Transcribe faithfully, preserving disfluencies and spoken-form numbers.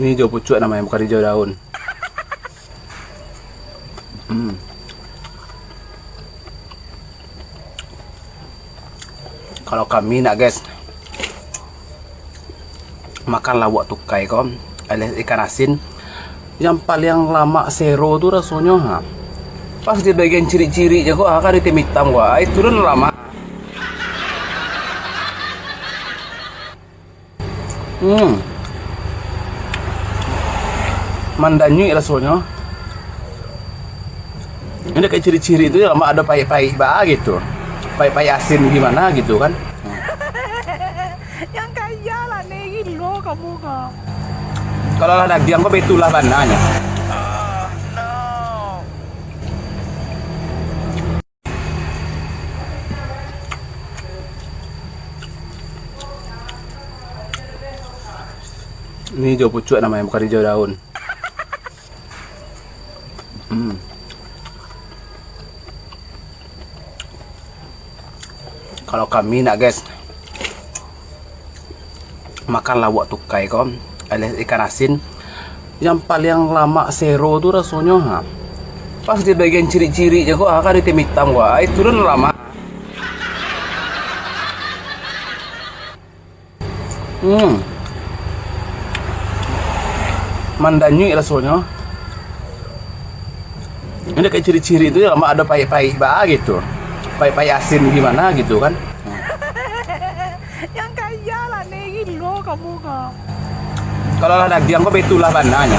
Ini hijau pucuak namanya, bukan hijau daun. Hmm. Kalau kami nak, guys, makan lauak tukai ko, alias ikan asin, yang paling lamak sero tu rasonyo, ha. Pas di bagian cirik-cirik je ko, ha, kan di tim hitam ko, ha, itu tu lamak. Hmm. Mandanyuik rasonyo. Ini kayak cirik-cirik tu, lamak ado paik-paik ba gitu. Paik-paik asin gimana gitu kan. Yang kaya lah, Negi, lo kamu ka. Kalau lah dagiang ko, betulah bananyo. Ini hijau pucuak namanya, bukan hijau daun. Hmm. Kalau kami nak, guys, makan lauak tukai ko, alias ikan asin, yang paling lamak sero tu rasonyo, ha. Pas di bagian cirik-cirik je ko, ha, kan di tim hitam ko, ha, itu tu lamak. Hmm. Mandanyuik rasonyo. Ini kayak cirik-cirik tu, lamak ado paik-paik ba gitu. Paik-paik asin gimana gitu kan. Yang kaya lah, Negi, lo kamu ka. Kalau lah dagiang ko, betulah bananyo.